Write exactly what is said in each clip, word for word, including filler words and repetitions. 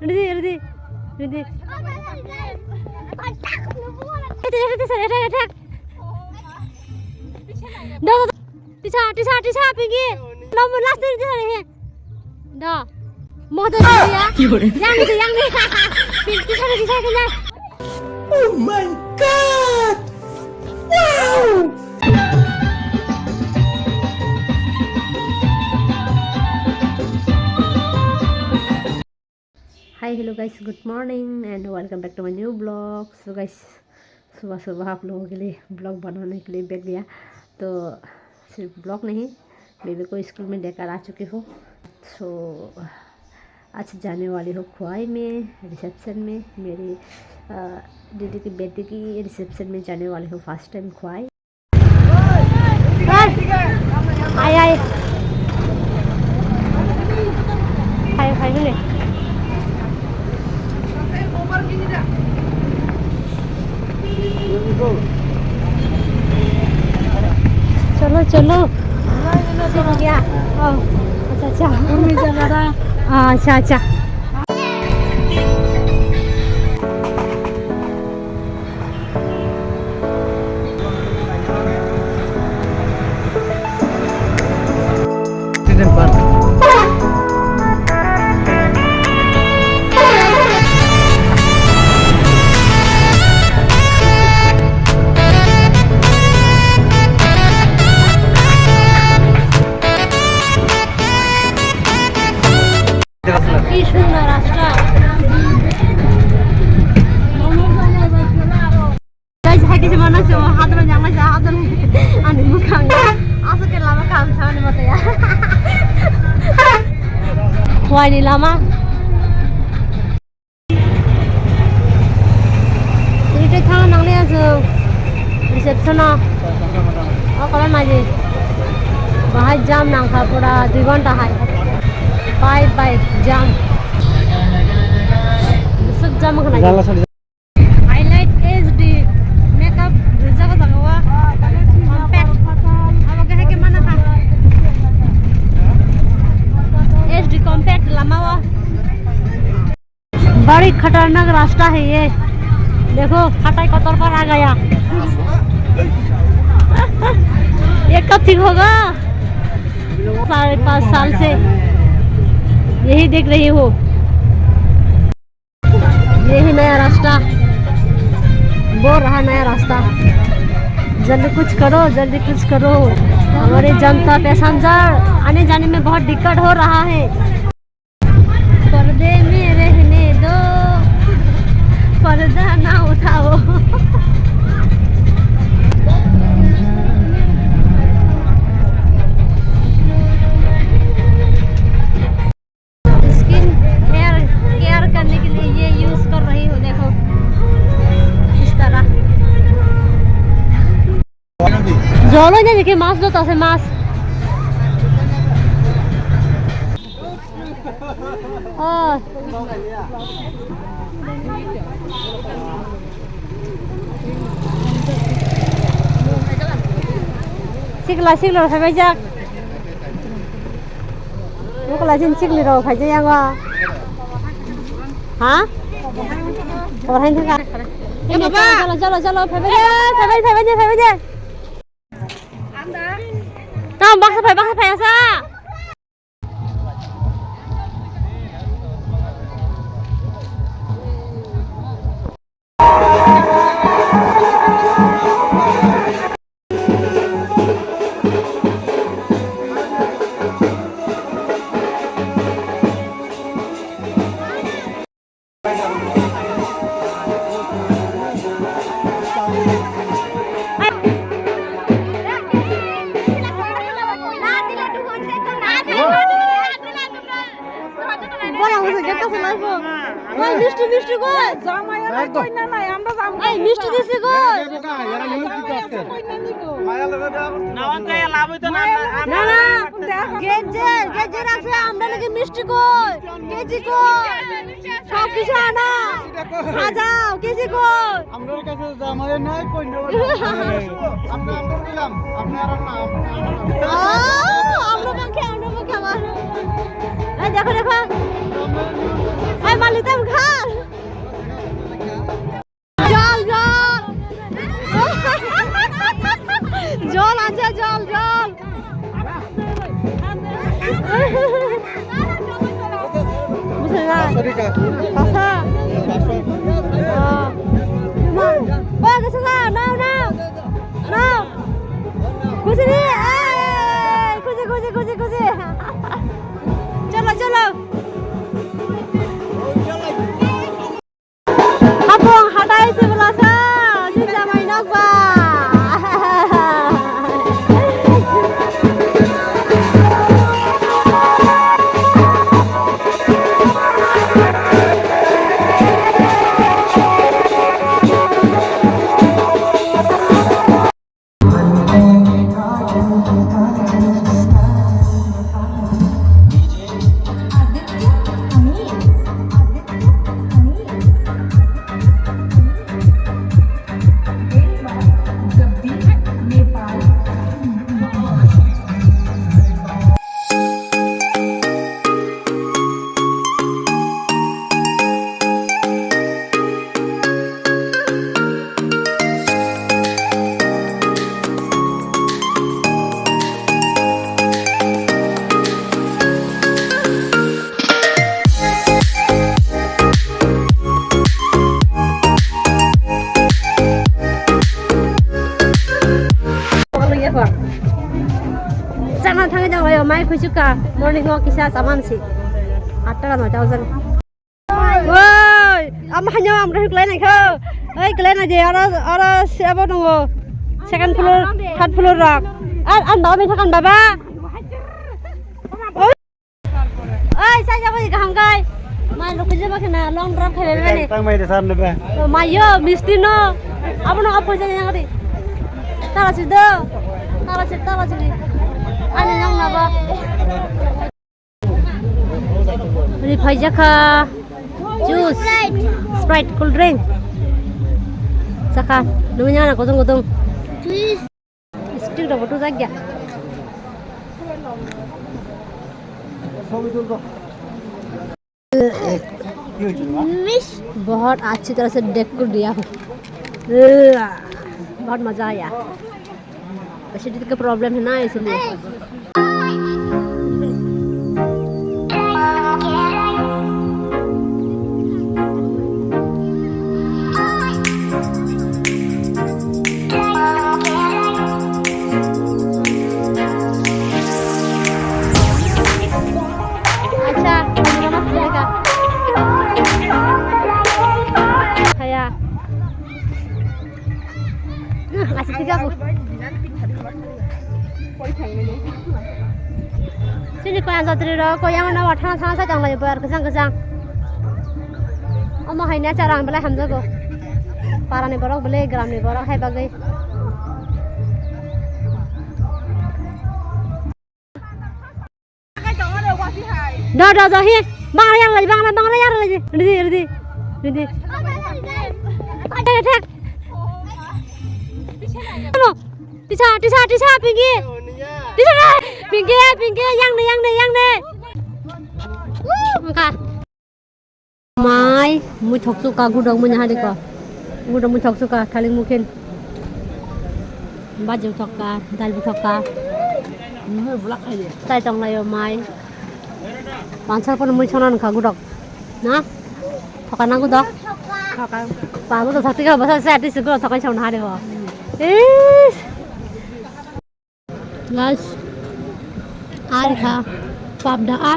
Ready, ready, ready. Attack, attack, attack. Do, do, do. Tisa, tisa, tisa, Pinky. Nomor last ni tisa ni. Do. Motor ni ya. Yang ni, yang ni. Pinky, tisa ni, tisa ni. Oh my God! Wow! Hi, hello guys, good morning and welcome back to my new vlog. So guys, सुबह सुबह आप लोगों के लिए ब्लॉग बनाने के लिए बैठ गया, तो सिर्फ ब्लॉग नहीं, बेबी को स्कूल में देकर आ चुकी हूँ। सो आज जाने वाली हूँ खोवाई में रिसेप्शन में, मेरी अ, दीदी की बेटी की रिसेप्शन में जाने वाली हूँ, first time Khowai. Hai, hai. Hai, hai, hai, hai. Chalo, chalo. Sing gaya. Oh, acha, acha. Acha, acha. কি সুন্দর রাস্তা। Guys, hai kisa mana se, hadro jang lai sa, hadro. Ani mukhang. Asa ke lama kam sa ani mata ya. Wai ni lama. Ite thang nang le asu reception o. O kola maji. Bahai jam nang kha pura dui ghonta hai. Bye bye jam. Suk jam khna. Highlight H D makeup rijak o jaga o. Compact. Abo khe hai khe mana kha. H D compact lama o. बड़ी खतरनाक रास्ता है ये। देखो, फटाई कतर पर आ गया। ये कब ठीक होगा? साढ़े पाँच साल से यही देख रही हूँ। यही नया रास्ता, वो रहा नया रास्ता। जल्दी कुछ करो, जल्दी कुछ करो। हमारे जनता पैसेंजर आने जाने में बहुत दिक्कत हो रहा है। पर्दे में रहने दो, पर्दा ना उठाओ। स्किन हेयर केयर करने के लिए ये यूज़ कर रही हूँ, देखो इस तरह। Jolo nya dikhe mas do tase mas. Oh. Sikla sikla sabai jak. Mukla jin sikli rok phai jai yango. Ha? Khobor hain thangkha. Eh, baba. Chalo, chalo, chalo, phai bai, phai bai, phai bai, phai bai. Tam baksa phai, baksa phai asa. Bola musu geta sulai bo. Oi, misti, misti goi. Jamai ala koi na nai, amra jam. Ei, misti disi goi. Na, na. Gejer, gejer ase, amra lagi misti goi. Keji goi. Sab kichu ana. Sajao, keji goi. Amrar kache jamai nai, koinyo nai. Amra, amra dilam, amra aram na, amra aram na. Oh, amra bangke, amra bangke amar. Ei, dekho, dekho. Ei, malik, ta Paso. Oh. Ba, gusto ka? No, no. No. Gusto niya? Ay! Kusi, kusi, kusi, kusi. Cholo, cholo. Hapung hatai sibla sa, si jamai nokba. Chana thangwi tonglaio, mai khuisukha, morning o kisa chamansi. Atta ka noita ojak. Oi, ama hanya amra hiklai nai kho. Oi, klai nai je, aro, aro se abo tongo. Second floor, third floor rok. Ar, an baba mi thakan baba. Oi. Oi, sai jabo kaham kai. Mai lokhi jabo khena long drive khabe bani. Tang mai de sar nebe. O mayo, misti no. Abono apo jani yang di. Tala si do. Tala si, tala si. Ani yang nabo. Ri phaijakha juice, Sprite, cool drink. Chakha, nungya na kodong kodong. Juice. Stick rok bo tujak ya. बहुत अच्छी तरह से डेकोर दिया हो। बहुत मजा आया। एसिडिटी का प्रॉब्लम है ना, इसलिए। Acha, kamu mana sih, Kak? Kayak Asik tiga aku. Sini koyan jatri ro, koyan mana wah thana thana sa janglai bar kesang kesang. Omo hai na charang belai hamjago. Parani borok belai gramni borok hai bagwi. Da, da, da, he. Bangla yang lagi, bangla, bangla yang lagi. Ready, ready, ready. Thek, thek. Ano? Tisa, tisa, tisa, Pinky. Tisa, Pinky, Pinky, yang ne, yang ne, yang ne. Woo, maka. Mai, mui thok suka, gudok mui nahari ko. Gudok mui thok suka, thaling mukhin. Baji thok ka, dal thok ka. Chai tong laio mai. Pansar pon mui sonan kha gudok. Na? Thoka na gudok? Thoka. Pa gudok thok tika basa sa ati sugo thoka song nahari ko. Is. Guys, ar kha pap da a,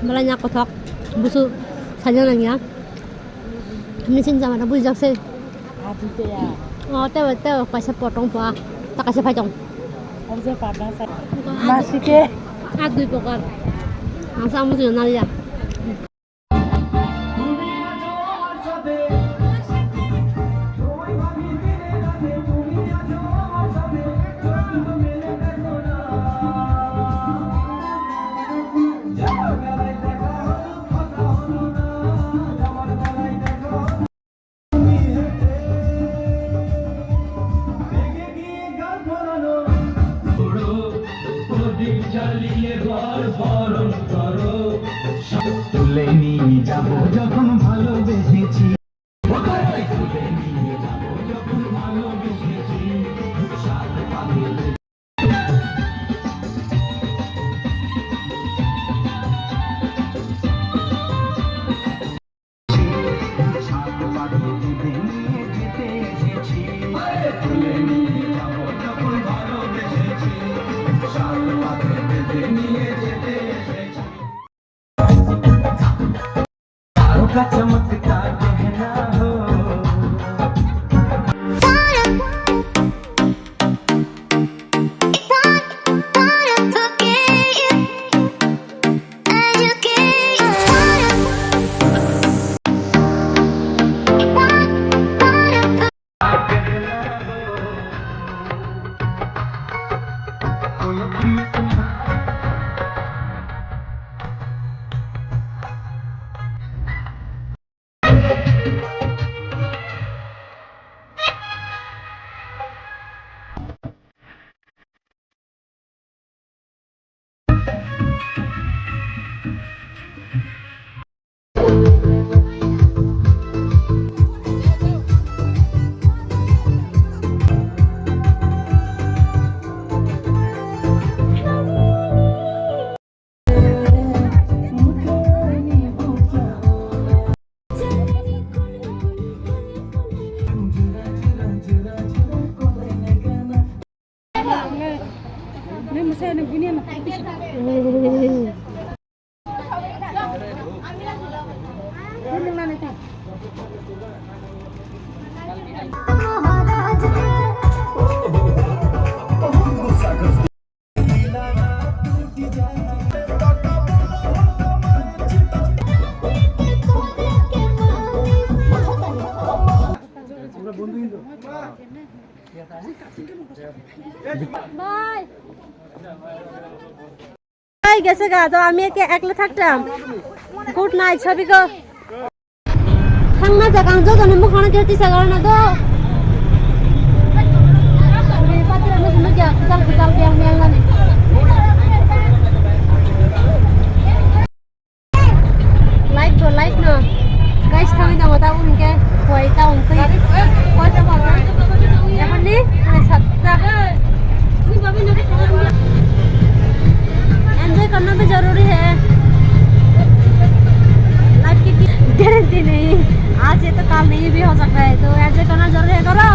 belai nya kothok busu saja nang ya. Machine jama da bujak se. O tebo tebo kaisa potong pa, ta kaisa phaitong. Masike. A dui pokar. Ang sa musu na ya. তুলে নিয়ে যাবো যখন ভালোবেসেছি। का चमकता गहना हो। Bye. গেছে গা, তো আমি একে একলা থাকতাম। Good night, সবিগো। থাংনা জাগাং যত নে মুখানা যেতে সাগর না তো। Light to light no. Guys, thangwi tongo ta unke. Koi ta untwi. Koi ta ba. Ekhon ni, mane satta. Enjoy karna bhi zaruri hai. Life ki, ki guarantee nahi. Aaj hai to kal nahi bhi ho sakta hai. To enjoy karna zaruri hai, karo.